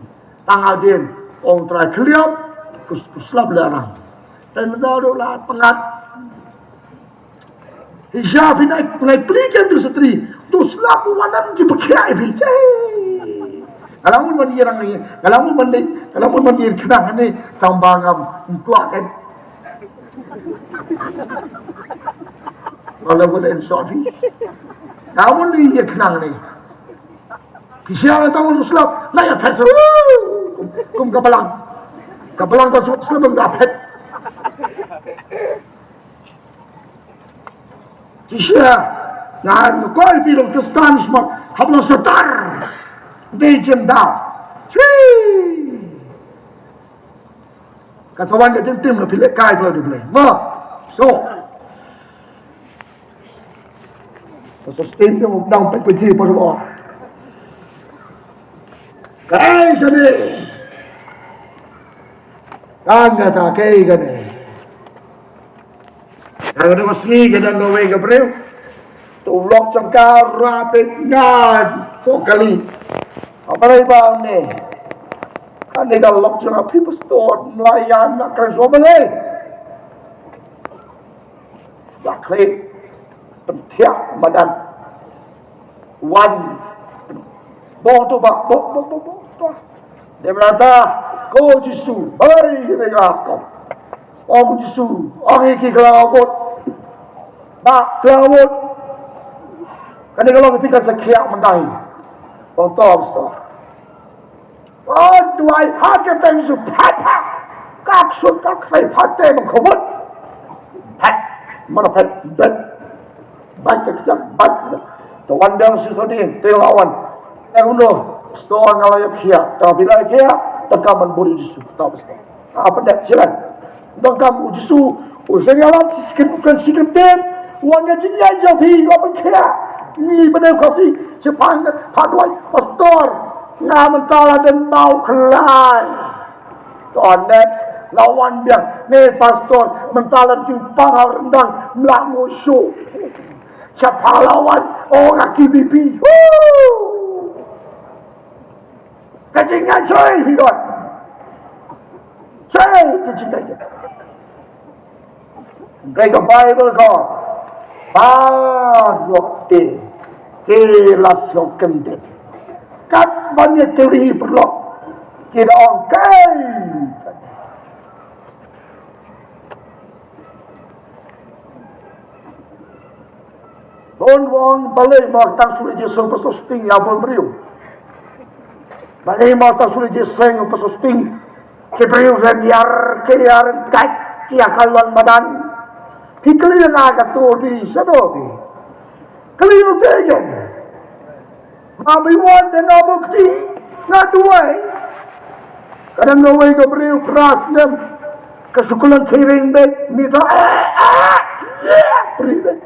Tang hadien ong Trai khlieh. Ku slap leh rang. Te mynta ruh la pyngat. Hija phi nai, nai pli kem tu stri. Tu slap u wan ym ju pyrkhiah ïa phi. Nga la mut ban ïa rang ni, nga la mut ban dei, nga la mut ban ïa khnang ni, tang ba ngam kwah kan. Wala wala in short hi. Namun ni ye khnang ni. Pisa na tamu slap na ya pesa. Kum ka balang. Ka balang ka slap ka pet. Pisa na ko ai pi long Kristan sma hap long satar. Dei jem da. Chi. Ka sa wan ka jingtim na phi leh kai phi la dei Blei. Mo. So. Ka sa stim ka mo dang pek pek ji pa mo. Kai ka ne. Kan ka ta kai ka ne. Ka dang ka sngi ka dang ka wei ka briew. To lok jong ka ra pek ngan. To kali. Apa rai ba ne. Kane ka lok jong a phi pastor mlayan na kren so balei. Ba khlei. Pyntiak madan. Wan. Bong to ba bong bong bong bong to. Dei mynta ko Jisu. Balei kane ka ko. Ong Jisu. Ong iki klawot. Ba klawot. Kane ka lok phi ka sa khiak mynta hi. Bong to pastor. Wan duwai ha ka teng su phat phat. Kak sut kak rai phat te bang khobot. Phat. Mana phat bet. Bat ka kjak bat. To wan dang su to ding te lawan. Te uno. Sto nga la yak khia. To bila khia. Ta ka man buri Jisu. To sto. Apa dak chilan. Nong kam u Jisu, u Seiñ Ïalam shi skhem kan shi skhem ten, u wan ka jingïaid jong phi, u wan pynkhia. Ngi bad u Khasi, shi pang, pha duwai, pastor, nga mynta la don mawkhlaiñ. To next, la wan biang, ne pastor, mynta la jingpang ha ryndang, mlak mo shu. Shi pha la wan, oh nga ki B P. Woo! Ka jingïaid soi hi don. Soi ka jingïaid. Dei ka Bible ko. Baroh te. Te la sngewkyndet. Katba ngi theory paralok. Ki da ong kai. Bun wan balei ma tang sule je seng pastor sting ïa bun briew. Balei ma tang sule je seng pastor sting. Ki briew ren ïar ki ïar kat ki ïa ka lon madan. Ki kli nga ka tu di sado di. Kli u te jen. Ma bi wan de nga bukti nga duwai. Kadang nga wei ka briew pras nem. Ka sukulan kiring bet mita eh eh eh briew bet.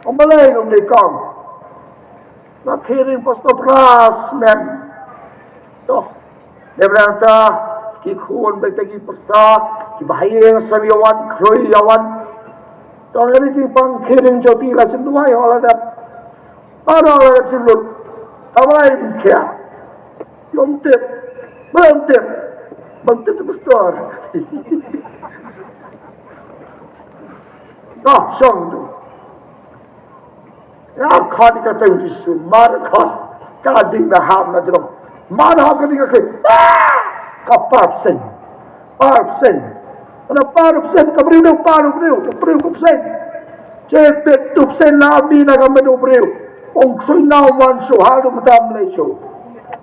Ong balei ong ni kong. Nga kiring pastor pras nem. Toh. Dei ba ta ki khun ba ta ki pyrsa ki ba ha ïing sem ïa wan khrui ïa wan. To nga ri jingpang kiring jong phi la shen duwai ho la dep. Ba dang la dep shen lut. Ka ba lai ban khia. Yom tip. Ba yom tip. Ban tip tu pastor. Noh shong tu. Nga khot ïa ka kyrteng Jisu, mar khot ka ding na hap na jrong. Mar hap ka ding ka khie. Ah! Ka par percent. Par percent. Ka par percent ka briew dei par briew, ka briew ka percent. Che pet tu percent la bi na ka met u briew. Ong sui nau man shu hal du mata mlei shu.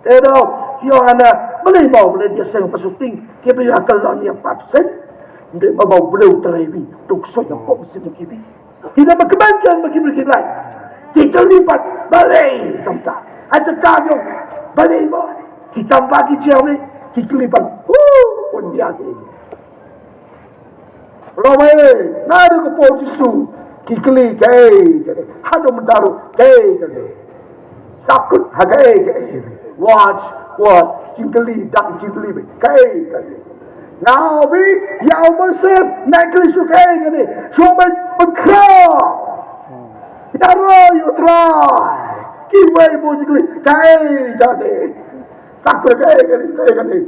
Te dau, ïa ana, mlei mau mlei dia seng pasusting, ke briew akal lan ïa par percent. Mlei mau mlei terai bi, tu sui na pom sini ki bi. Ki da ba kmen kan ba ki briew ki lai. Ki kylli pat balei kumta. Ha jaka yong balei mo. Ki tang ba ki jia ne ki kylli pat. Hu, pun dia ki. Lo mai na du ko po Jisu ki kylli kai kai. Hadu mendaru kai kai. Sakut ha kaei kaei. Watch, watch. Jingkylli dak jingkylli ba kaei kaei. Nga bi ïa u mynsiem na kylli shu kaei kaei. Shu ban pynkhraw. Ïa ro ïa u Trai. Kiwei ba jingkylli kaei kaei. Sakut kaei kaei kaei kaei.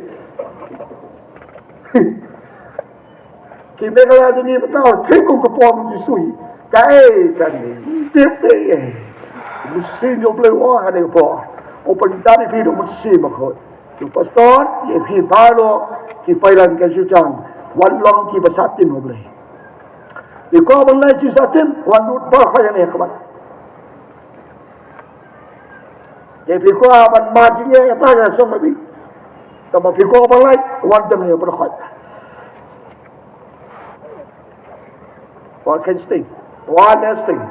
Ki Meghalaya jong ngi mynta thik kum ka por u Jisu hi. Kaei kane. Tip ei ei. Mynsiem jong U Blei u ong ha kane ka por. U pyndap ïa phi da u Mynsiem Bakhuid. U pastor ïa phi baroh ki paidlang ka jutang. Wan long ki ba sah tim U Blei. Phi kwah ban lait shisha tim, wan lut ba kha ïa ne ka ban. Te phi kwah ban mad jingeh ïa ta ïa song ma bi. Tangba phi kwah ban lait, wan tim ne ba kha. Wan ken sting. Wan ne sting.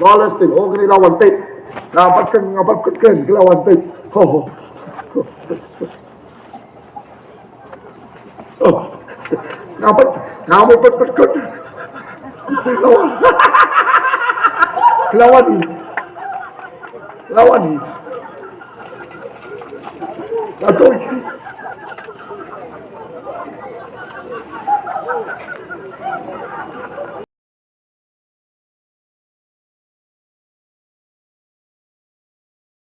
Wan ne sting. Oh, kini lawan te. Nga pat ken, nga pat ken, ken, ki lawan te. Ho, ho. Oh. Nga pat, nga mo pat pat ken. Sing lawan. Lawan ni. Lawan ni. Atoi.